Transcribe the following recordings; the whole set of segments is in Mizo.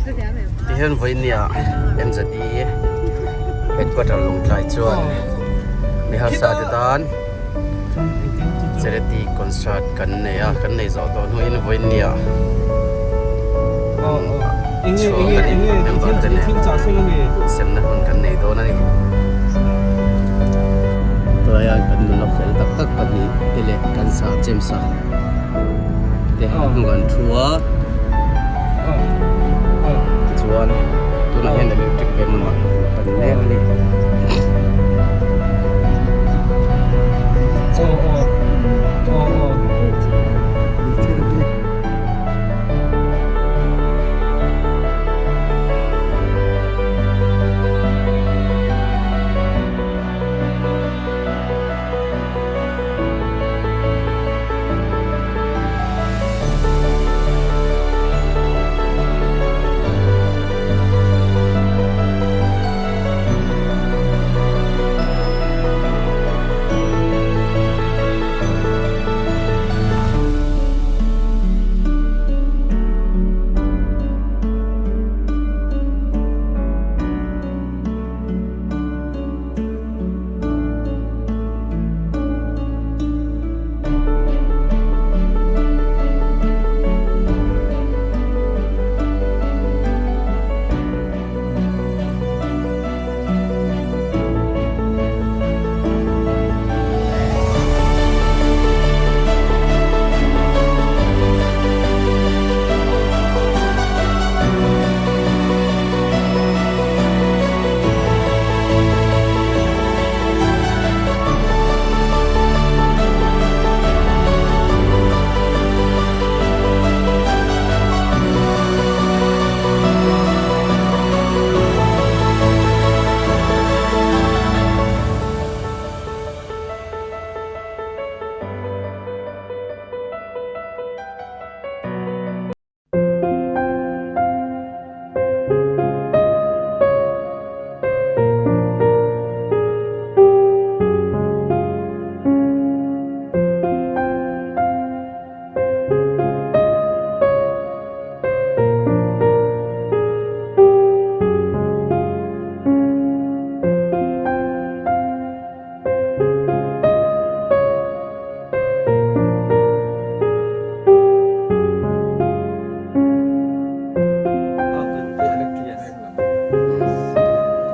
Tihian vawinia MZE headquarter Lawngtlai chuan mi harsa te tan charity concert kan nei a kan nei zawh tawh hnuin vawinia chhuang kan in member te nen semna hun kan nei dawn a ni. Tunah hian kan nula fel tak tak pahnih te leh kan sa James-a te a hnungah an thu a tichuan tunah hian electric veng lamah an pan mek a ni.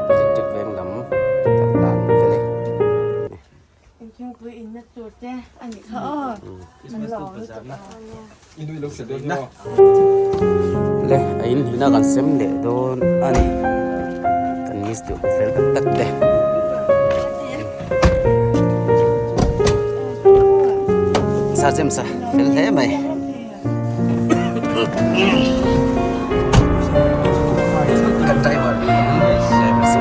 Electric veng lam kan tan fel e. Thingpui inna tur te a nih kha aw. An lo awm lutuk a. Le a in hina kan sem leh dawn a ni. Kan miss duh fel tak tak te. Sa chem sa fel hle mai. Kan driver driver sa.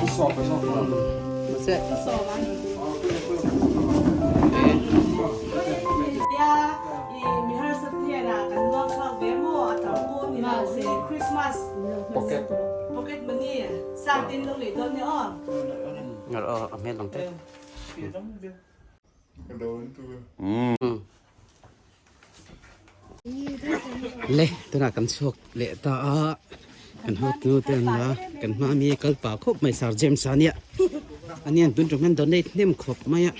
Mahse. Ngar aw a hmel ang te. Le tunah kan chhuak leh ta a kan hotu te an la kan hma ami kal pah khawp mai Sir James a nia anian tun tum hian donate hnem khawp mai a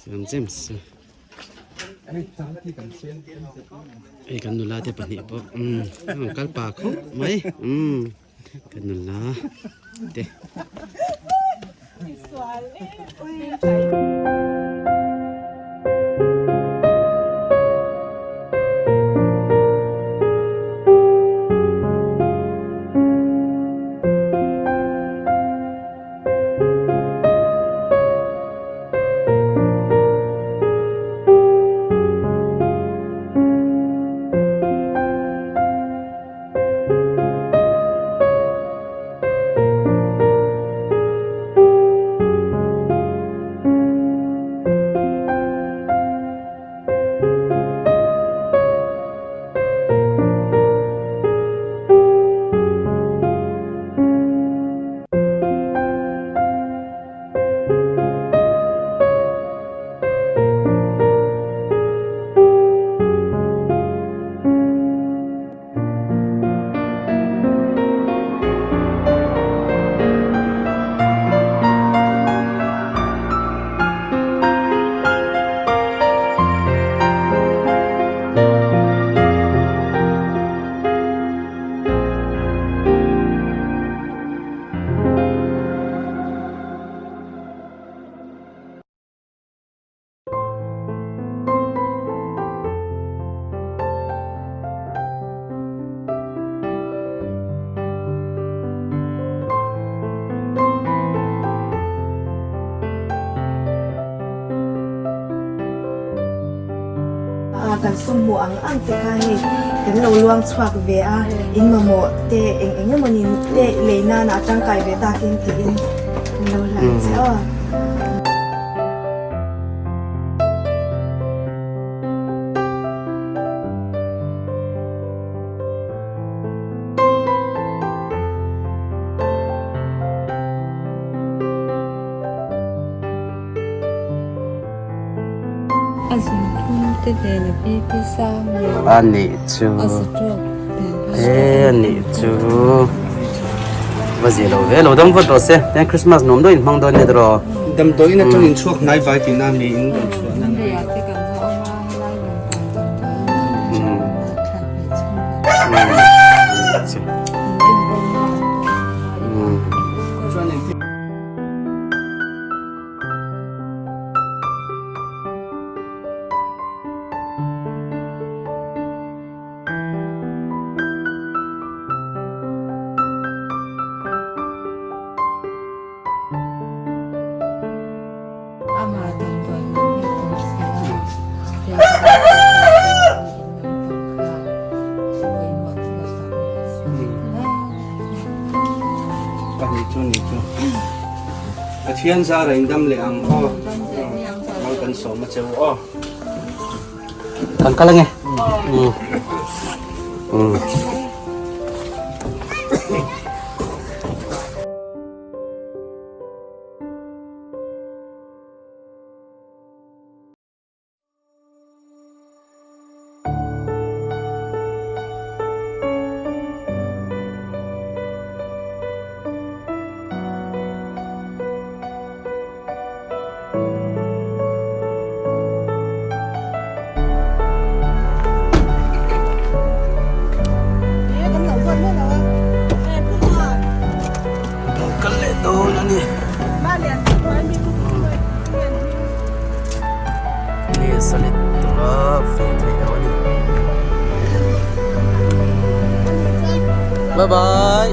Sir James hei kan nula te pahnih pawh an kal pah khawp mai. Ka nula te. Kan sum hmuh ang ang te kha hei kan lo luang chhuak ve a, in mamawh te eng eng emawni te lei nana a tangkai ve takin tiin kan lo hlan che aw. A zunthum te nen a BP sang leh A nih chu a stroke nen e a nih chu va zia lo ve lo dam vat rawh se tiang Christmas nuam deuhin hmang dawn nia tiraw Damdawiin atang in chhuak hnai vai tihna mi in rawn chhuah na Lungleiah te kan va awm a helai rawn kai damdawiin ah thlan hnih chhung kan in enkawl na chuan engtin Amah damdawi lam hi a tum si a, tiang in lampang kha pawimawh thil a tam leh si. Pahnih chu ni chu. Pathian zara in dam leh ang aw. Mang kan sawm a cheu aw. Kan kal ange. Kal leh dawn a ni. Ni solid tura feh theih loh a ni. Bye bye.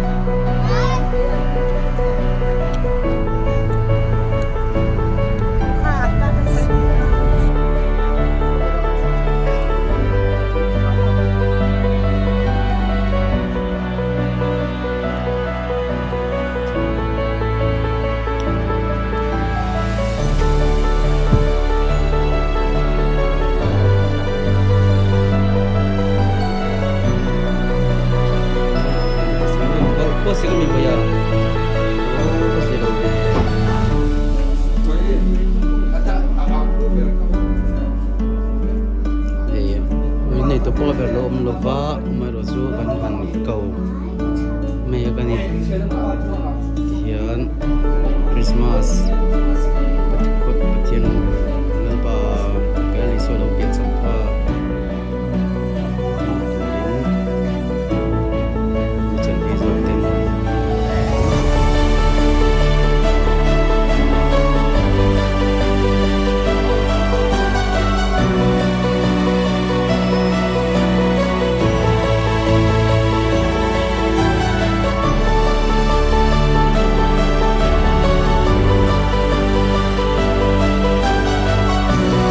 Nei tu pawh ber lo awm lo va amaherawh chu kan han ko mek a ni tihian Christmas Pathian Lalpa Lal Isua lo pian cham kha hmang turin mi chanve zawk ten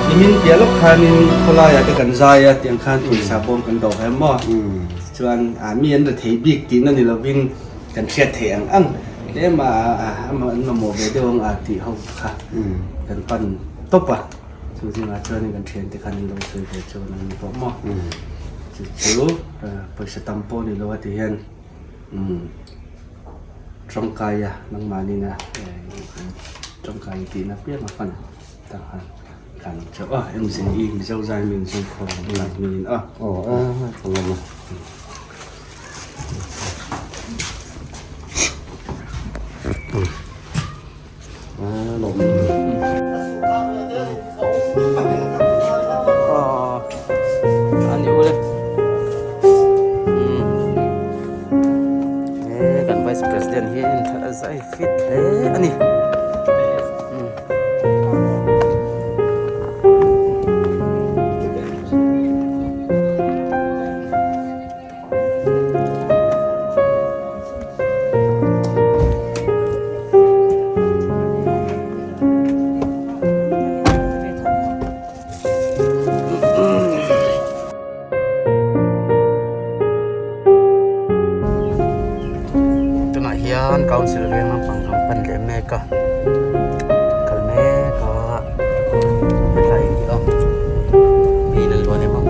Nimin piah lawk khanin khawlaiah te kan zai a tiang khan pawisa bawm kan do hem maw chuan mi an rethei bik tihna ni lovin kan hriat theih ang ang tlem a an mamawh ve deuh ang a tih ho kha kan pan tawp a. Chu zingah chuanin kan thiante khan an lo sawi ve chu an ni pawh maw? Chu chu pawisa tam pawh ni lo a ti hian tawngkaia nangmahnina tawngkai tihna piang a hman tak khan kan chauh a MZE Mizo zai min zui khawm bulah hmingin a. Aw a ka lawm a. Kan vice president hi a zai fit hle a ni. Tunah hian council veng lampang kan pan leh mek a kal mek a hetlai hi a mi in an luan em a.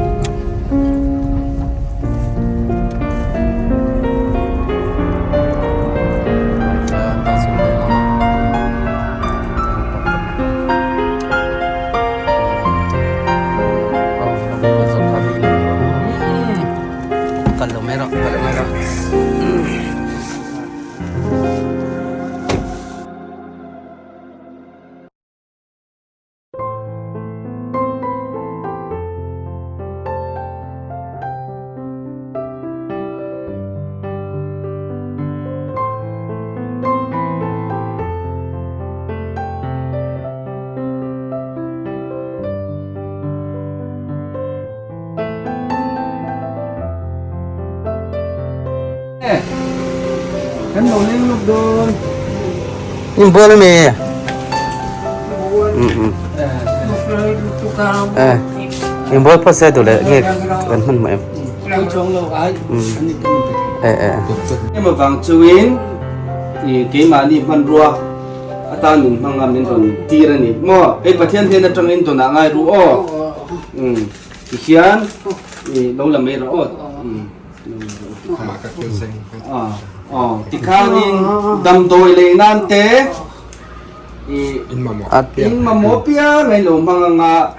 Kan lo leng lawk dawn. In bual ami? In bual phawt se duh leh nge kan hman mah em? Emaw vang chuin keimahni hmanrua atan min hmanga min rawn tir a ni maw? Hei Pathian hnen atangin tawnah ngai ru aw. Tihian lo la mai rawh aw. Tikhanin damdawi lei nan te in mamawh piang a in lo hmang anga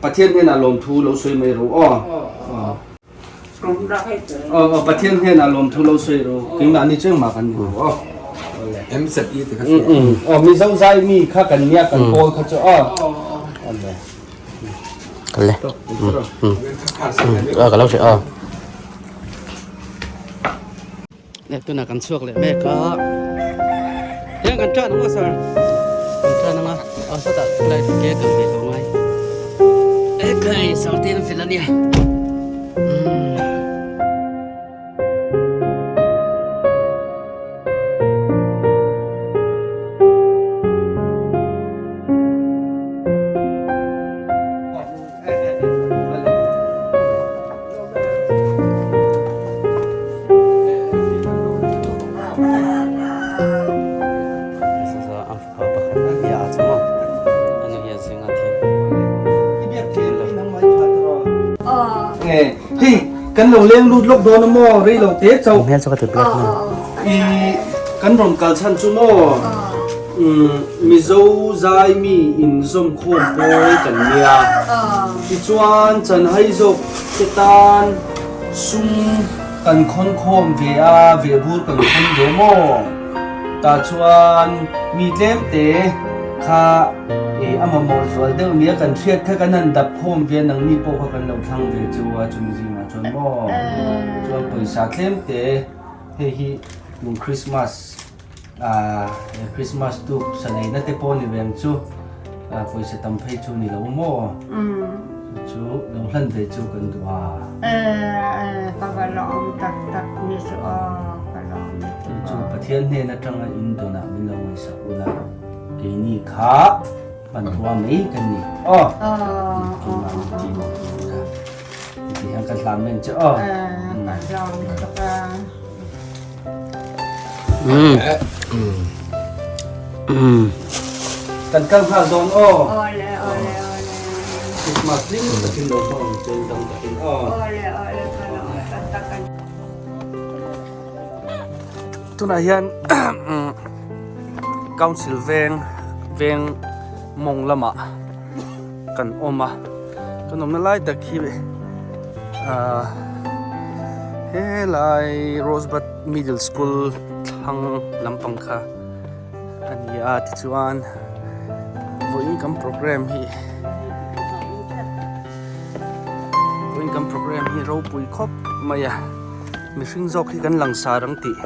Pathian hnenah lawmthu lo sawi mai rawh aw. Aw Pathian hnenah lawmthu lo sawi rawh keimahni chu engmah kan ni lo aw. Aw Mizo zai mi kha kan nia kan pawl kha chu aw. Kal le. Ka lo hre a. Le tuna kan chhuak leh mek a. Tiang kan tan ang sir. Kan tan anga. A sata lai ke kan ve tawh ngai. E khai sartin fel ania. Hei kan lo leng lut lawk dawn a maw rei lo te chauh hmel chu ka ti black na i kan rawn kal chhan chu maw. Mizo zai mi inzawm khawm pawl kan nia. Tichuan chanhai zawk te tan sum kan khawn khawm ve a, vehbur kan khawn ve maw? Tah chuan mi tlem te kha a mamawh zual deuh nia kan hriat kha kan han dap khawm ve a, nangni pawh kha kan lo thlang ve chu a, chumi zingah chuan maw? Chuan pawisa tlem te hei hi tun Christmas Christmas tuk sa neihna te pawh ni ve ang chu pawisa tam phei chu ni lo maw? Chu lo hlan ve chu kan duh a. Ka va lawm tak tak ni chu aw ka lawm chu chu Pathian hnen atanga in dawnah min lo ngaihsak ula keini kha hmanrua mai kan ni aw keimah min tih maw kha ti hian ka hlam men che aw ka lawm tuk a. Kan kal nghal dawn aw. Awle awle awle. Christmas hlim takin lo hmang ang che dam takin aw. Awle awle ka lo tak tak an. Tunah hian Council veng veng mawng lamah kan awm a kan awmna lai tak hi ah helai Rosebud Middle School thlang lampang kha a ni a tichuan vawiin kan programme hi vawiin kan programme hi ropui khawp mai a mihring zawk hi kan langsar ang tih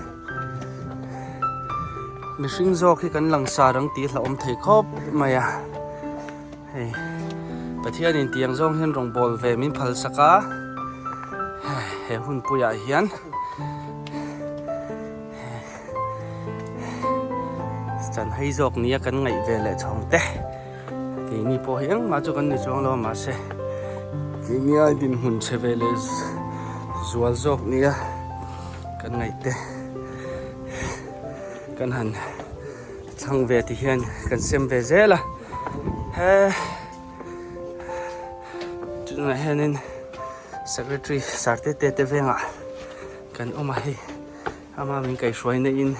mihring zawk hi kan langsar ang tih hlauhawm thei khawp mai a. Hei Pathianin tiang zawng hian rawngbâwl ve min phal sak a, he hunpuiah hian chanhei zawk nia kan ngaih ve leh chhawng te keini pawh hi engmah chu kan ni chuang lo a mahse keini ai dinhmun chhe ve leh zual zawk nia kan ngaih te kan han Chhang ve ti hian kan sem ve zel a he tunah hianin secretary sarte te te vengah kan awm a hei ama min kaihhruai na in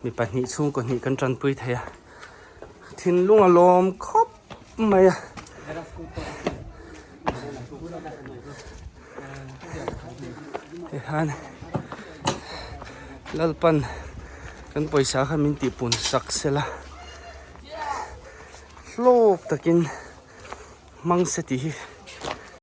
mi pahnih chhungkaw hnih kan tanpui thei a thinlung a lawm khawp mai a. Tihian Lalpan kan pawisa kha min tihpun sak sela hlawk takin hmang se tih hi.